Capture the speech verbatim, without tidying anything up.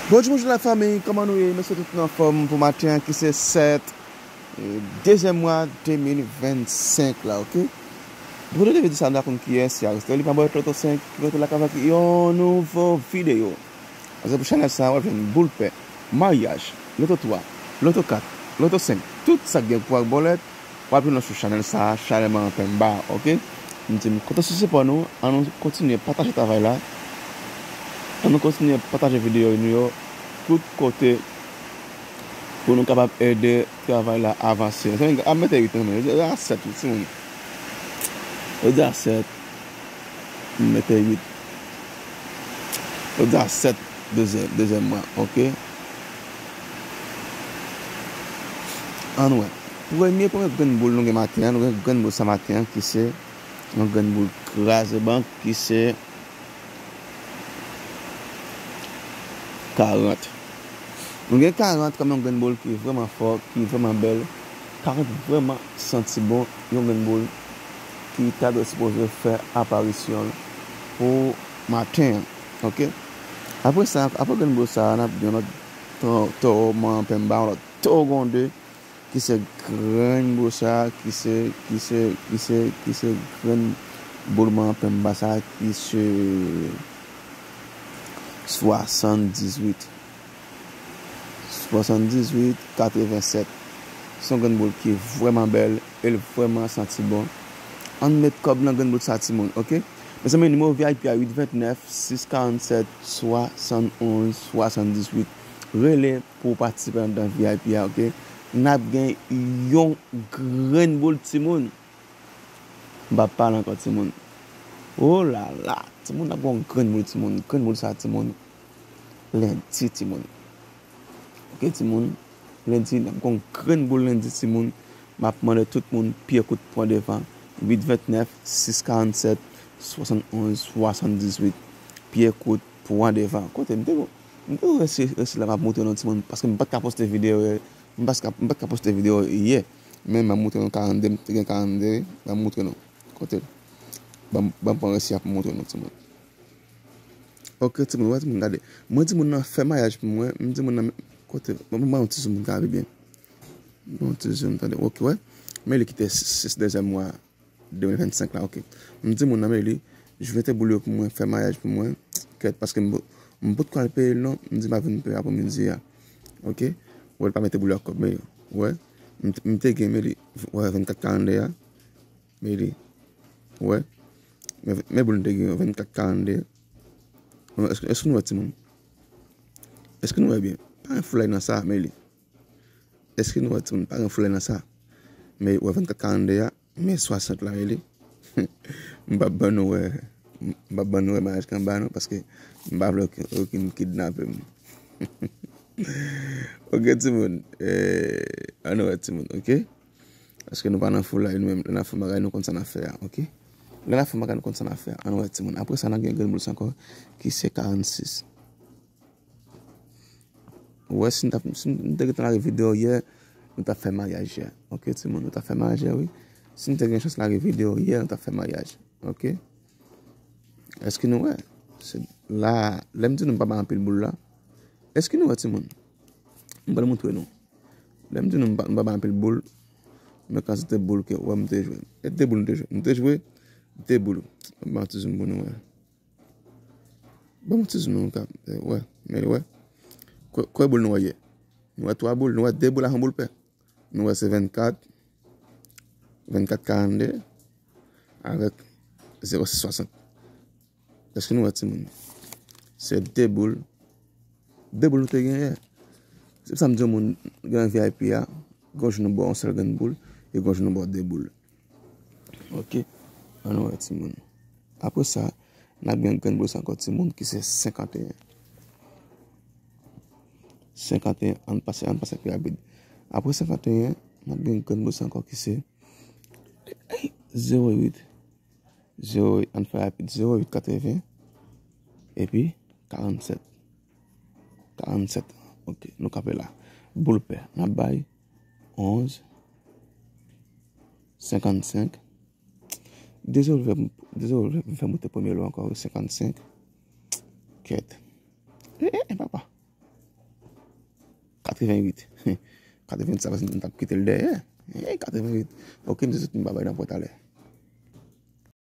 Bonjou, bonjou lafanmi, kòman nou ye? M espere tout nou anfòm pou maten an ki se sèt, e, dezyèm mwa de mil vennsenk la, oke? Pou nou te vin di sa, nou ta konn kiyès, se Aristel Lipa Boy Loto senk ki rete la avèk yon nouvo videyo. Paske pou chanèl sa, w ap jwenn boul pè, maryaj, loto twa, loto kat, loto senk, tout sa k gen pou wè ak bòlèt, w ap jwenn yo sou chanèl sa, Charlemagne Pemba, oke? M di m kontan sou sipò nou, an nou kontinye pataje travay la, an nou kontinye pataje videyo nou yo, tout kote, pou nou kapab ede travay la avanse. Mezanmi, ap mete uit nan men, yo di a sèt wi, timoun. Yo di a sèt, m mete uit. Yo di a sèt, dezyèm, dezyèm mwa, oke? Ann wè. Premye, premye grenn boul nou gen maten an, nou gen grenn boul sa maten an ki se yon grenn boul kraze bank ki se karant. Nou gen karant kòm yon grenn boul ki vrèman fò, ki vrèman bèl. Karant vrèman santi bon, yon grenn boul ki ta dwe sipoze fè aparisyon l pou maten an, oke? Apre sa, apre grenn boul sa a, n ap gen yon lòt to-, towo manman Pemba, yon lòt towo gwonde, ki se grenn boul sa, ki se, ki se, ki se, ki se grenn boul manman Pemba sa, ki se swasanndizuit. Swasanndizuit katrevensèt. Se yon grenn boul ki vrèman bèl e l vrèman santi bon. Ann met kòb nan grenn boul sa, timoun, oke? Mezanmi, nimewo V I P a, uit vennèf, sis karannsèt, swasannonz, swasanndizuit. Rele pou w patisipe anndan V I P a, oke? N ap gen yon grenn boul, timoun. M p ap pale ankò, timoun. Oh la la, timoun, n ap gen yon grenn boul, timoun. Grenn boul sa, timoun. Lendi, timoun. Oke, timoun. Lendi, n ap gen yon grenn boul lendi, timoun. M ap mande tout moun, pye kout pran devan. Uit vennèf, sis karannsèt, swasannonz, swasanndizuit. Pye kout pran devan. Kote m te, m te resi, resi la, m ap montre nou, timoun, paske m pa t ka poste videyo, m pa t ka, m pa t ka poste videyo yè. Men m ap montre nou karannde, m te gen karannde, m ap montre nou. Kote l? Ban m, ban m pran resi a pou m montre nou, timoun. Oke, timoun, wè, timoun, gade. Mwen, timoun nan fè maryaj pou mwen, m timoun nan, kote, ban m, ban m yon ti zoom, gade byen. Ban m yon ti zoom, tande, oke, wè. Men li kite sis, sis dezyèm mwa de mil vennsenk la, oke. M timoun nan, men li jete boul yo pou mwen, fè maryaj pou mwen, kèt, paske m, m potko al peye l non, m di m ap vin peye aprèmidi a, oke. Wè, l pa mete boul yo ak kòb, men yo, wè. M, m te gen, men li, wè, vennkat karannde a. Meli. Ou wè? Men, men boul nou te gen yo, vennkat karannde. Èske, èske nou wè timoun? Èske nou wè byen? Pa gen foulay nan sa, Meli. Èske nou wè timoun? Pa gen foulay nan sa. Men ou wè vennkat karannde a, men swasant la, Meli. M p ap ban nou wè, m p ap ban nou wè maryaj kanba non, paske m pa vle okenn, okenn kidnape m. Oke, timoun. Eh, ann wè timoun, oke? Paske nou pa nan foulay nou menm. Lè n ap fè bagay, nou konn sa n ap fè a, oke? Lè n ap fè bagay, nou konn sa n ap fè a. Ann wè, timoun. Apre sa, n ap gen grenn boul sa ankò, ki se karannsis. Ou wè, si n t ap, si n te gentan lage videyo yè, nou t ap fè maryaj yè. Oke, timoun, nou t ap fè maryaj yè, wi. Si n te gen chans lage videyo yè, nou t ap fè maryaj. Oke? Èske nou wè? Se la, lè m di nou m pa bay anpil boul la. Èske nou wè, timoun? M pral montre nou. Lè m di nou m pa, m pa bay anpil boul, men kantite boul ke, wè, m te jwe. E de boul m te jwe. M te jwe de boul. Ban m ti zoom pou nou wè. Ban m ti zoom nou ka, eh, wè. Men wè. Kwè, kwè boul nou wè yè. Nou wè twa boul, nou wè de boul ak yon boul pè. Nou wè se vennkat, vennkat karannde avèk zewo sis swasant. Èske nou wè timoun? Se de boul. De boul nou te genyen. Se pou sa m di yon moun gen V I P a, gon jou nou ba w yon sèl grenn boul, e gon jou nou ba w de boul. Oke. Ann wè timoun. Apre sa, n ap gen grenn boul sa ankò timoun ki se senkanteyen. Senkanteyen, ann pase, ann pase pi rapid. Apre senkanteyen, n ap gen grenn boul sa ankò ki se zewo uit. Zewo, ann fè rapid, zewo uit katreven, epi karannsèt. Karannsèt. Oke, nou kanpe la. Boul pè, n ap bay onz, senkannsenk. Dezole, dezole, fè moute premye lo ankò, senkannsenk. Kèt. E, e, e, papa. Katrevenwit. Katrevenwit sa, paske m t ap kite l dèyè. Hey, katrevenwit. Ok, m te sot m pa bay nan pòt alè.